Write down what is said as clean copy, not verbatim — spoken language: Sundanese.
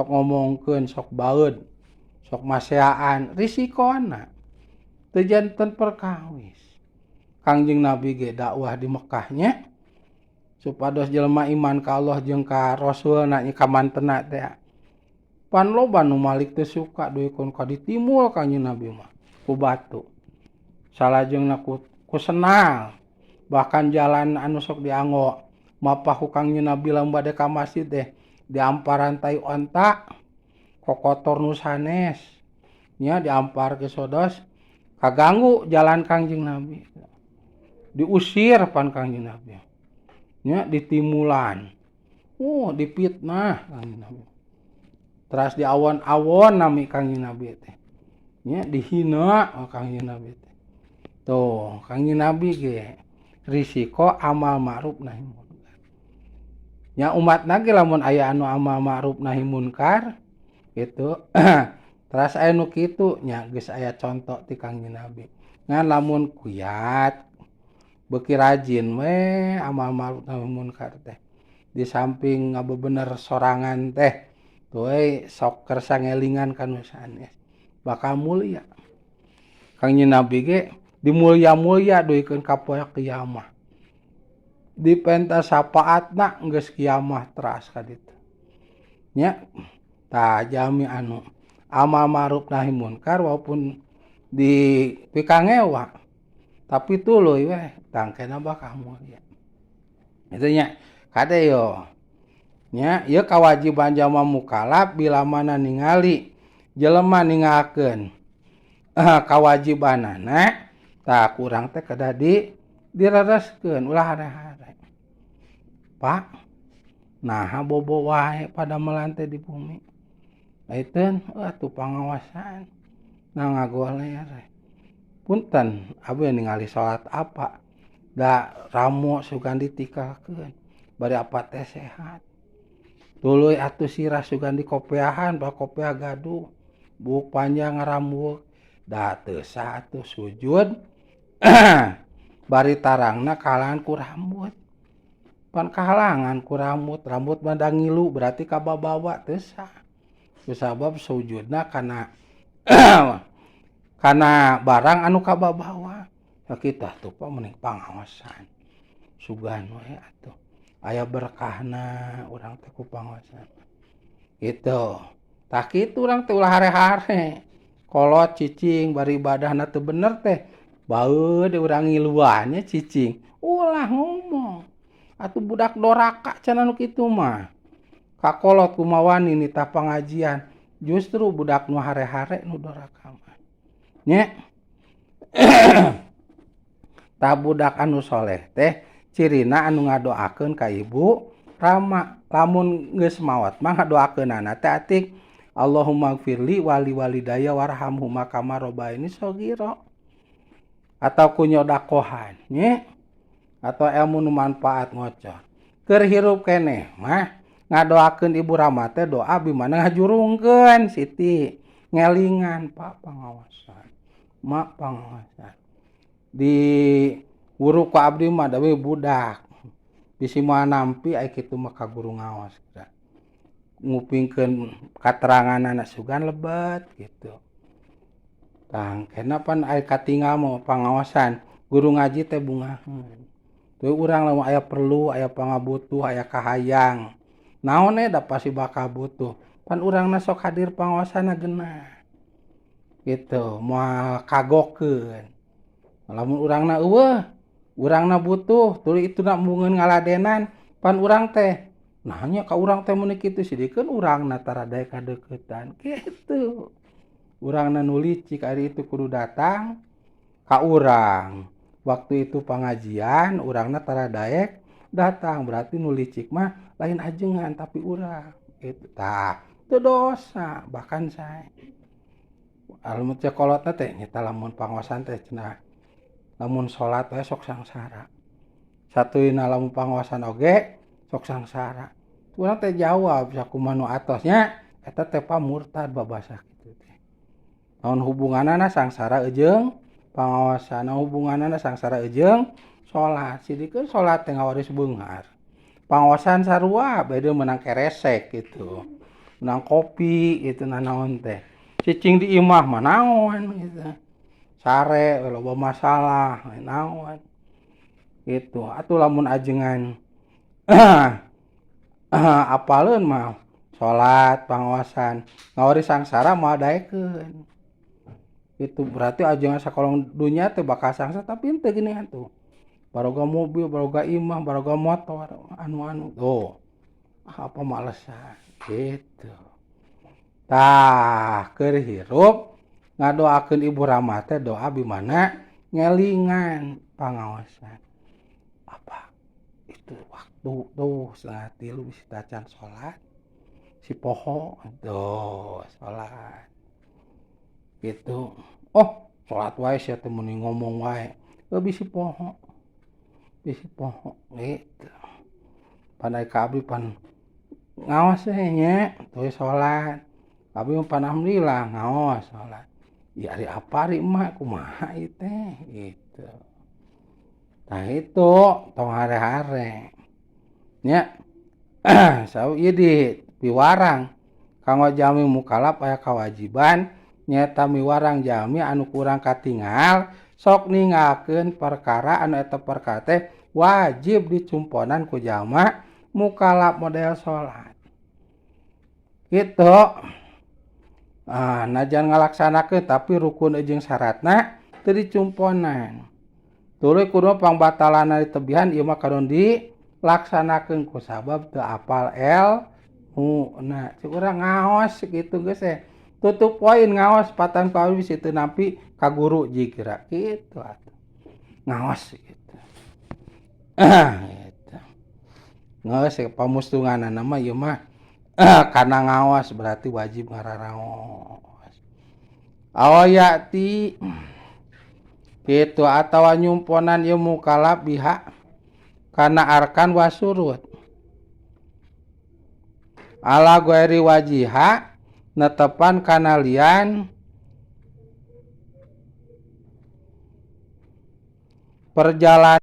Sok ngomongkeun, sok baeud, sok maseaan, risikona teu janten perkawis. Kangjeng Nabi ge dakwah di Mekah nya supados jelema iman ka Allah jeung ka Rasulna nya ka mantena teh. Pan loba nu malik teu suka duikeun ka ditimul Kangjeng Nabi mah ku batu. Salajengna ku senal, bahkan jalan anu sok dianggo mapah ku Kangjeng Nabi lamun bade ka masjid teh diamparan tai onta kokotor nu sanes nya diampar ke sodos kaganggu jalan Kangjeng Nabi. Diusir pan Kangjeng Nabi nya, ditimulan, dipitnah Kangjeng Nabi. Teras di awon-awon nami Kangjeng Nabi teh nya, dihina Kangjeng Nabi teh. Tuh Kangjeng Nabi ge risiko amal ma'ruf nahi munkar nya. Umatna ge lamun aya anu amal ma'ruf nahi munkar gitu, teras aya nu kitu nya, geus aya contoh ti Kangjeng Nabi. Ngan lamun kuyat beuki rajin we amal ma'ruf nahi munkar teh, di samping ngabebener sorangan teh, tuh we sok kersa ngelingan ka nu sanes, bakal mulia. Kangjeng Nabi ge dimulia-mulia duikeun ka poe kiamah, dipenta syafaatna geus kiamah teras ka ditu nya. Tah, jalmi anu amal ma'ruf nahi munkar walaupun di pikangewa tapi tuluy we tangkena bakal mulia itu nya. Kade yo nya, ieu kawajiban jalma mukalaf bila mana ningali jelema ninggalkeun kawajibanana, tah kurang teh kedah di direreskeun, ulah hare-hare. "Pak, naha bobo wae padamelan teh di bumi?" "Aiteun atuh pangaosan." Nah, ngagoler, "Punten, abdi ningali salat apa da ramo sugan ditikalkeun bari apa teh sehat. Tuluy atuh sirah sugan dikopeahan, kopeah gaduh buuk panjang ngarambuh, da teu sah atuh sujud bari tarangna kahalangan ku rambut. Pan kahalangan ku rambut, rambut mah da ngilu, berarti kababawa, teu sah. Kusabab sujudna kana barang anu kababawa." Kita tuh, Pak, mending pangaosan sugan we atuh, aya berkahna urang teh ku pangaosan gitu. Tah kitu, urang teh ulah hare-hare. Kolot cicing bari ibadahna teu bener teh, baeud urang ngiluan nya cicing, ulah ngomong atuh, "Budak doraka," cenah nu kitu mah. Ka kolot kumaha wani nitah pangajian? Justru budak nu hare-hare nu doraka mah nya. Tah, budak anu soleh teh cirina anu ngadoakeun ka ibu rama. Lamun geus maot mah ngadoakeunana teh atik "Allahumma gfirli wali walidayya warhamhuma kama rabbayani shaghira," atau ku nyodakohan nya, atau ilmu nu manfaat ngocor. Keur hirup keneh mah ngadoakeun ibu rama teh doa bimana ngajurungkeun Siti ngelingan, "Pak, pangaosan, Mak, pangaosan." Di wuru ku abdi mah da we budak bisi moal nampi ai kitu mah ka guru ngaos ngupingkeun kateranganana sugan lebet gitu. Tah, engkena pan ai katinggal mah pangaosan guru ngaji teh bungaheun. Teu urang lamun aya perlu, aya pangabutuh, aya kahayang naon we, da pasti bakal butuh, pan urangna sok hadir pangaosanna geunah gitu, moal kagokeun. Lamun urangna eueuh, urangna butuh, tuluy ituna embungeun ngaladenan, pan urang teh, "Naha nya ka urang teh meuni kitu?" Sidikeun urangna tara daek kadeuketan kitu. Urangna nu licik, ari itu kudu datang ka urang. Waktu itu pangajian urangna tara daek datang, berarti nu licik mah lain ajengan tapi urang gitu. Tah, teu dosa, bahkan sae. Lamun cek kolotna teh nyata lamun pangaosan teh cenah lamun salat we sok sangsara. Satuluyna lamun pangaosan oge sok sangsara. Urang teh jawab sakumaha nu atos nya, eta teh pamurtad babasa kitu teh. Naon hubunganana sangsara jeung pangaosan? Naon hubunganana sangsara jeung salat? Sidikeun salat teh ngawaris beunghar. Pangaosan sarua, beda meunang keresek gitu. Menang kopi gitu nanaon teh. Cicing di imah mah naon gitu. Sare loba masalah naon. Gitu. Atuh lamun ajengan apaleun mah salat pangaosan ngawari sangsara moal daekeun. Itu berarti ajengan sakolong dunya teh bakal sangsara tapi henteu geuningan tuh. Baroga mobil, baroga imah, baroga motor, anu-anu tuh. Apa malesan gitu. Tah keur hirup ngadoakeun Ibu Rama teh doa bimana ngelingan pangaosan. Apa itu waktu tuh 2:30 bisi tacan salat si poho tuh salat. Gitu. Oh, salat wae sia teh meuni ngomong wae. Heuh bisi poho. Bisi poho gitu. Pan ai ka abdi pan ngaos we nya tuluy salat. Abdi mah pan alhamdulillah ngaos salat. Ya ari apa ari emak kumaha ieu teh gitu. Tah itu tong hare-hare. Nya sau ieu di piwarang kanggo jalmi mukalaf aya kawajiban nyaeta miwarang jalmi anu kurang katingal sok ninggalkeun perkara anu eta perkara teh wajib dicumponan ku jalma mukalaf model salat. Gitu. Ah, najan ngalaksanakeun tapi rukun jeung syaratna teu dicumponan. Tuluy kudu pangbatalana ditebihan ieu mah kadon dilaksanakeun ku sabab teu apal elmuna. Cik urang ngaos kitu geus teh. Tutup poin ngaos patan ku abdi bisi teu nampi ka guru jigra kitu atuh. Ngaos kitu. Gitu. Geus pamustunganana mah ieu mah karena ngaos berarti wajib ngararaos. Awayati kitu atawa nyumponan ieu mukalaf biha kana arkan wasurut. Ala ghairi wajiha netepan kana lian perjalanan.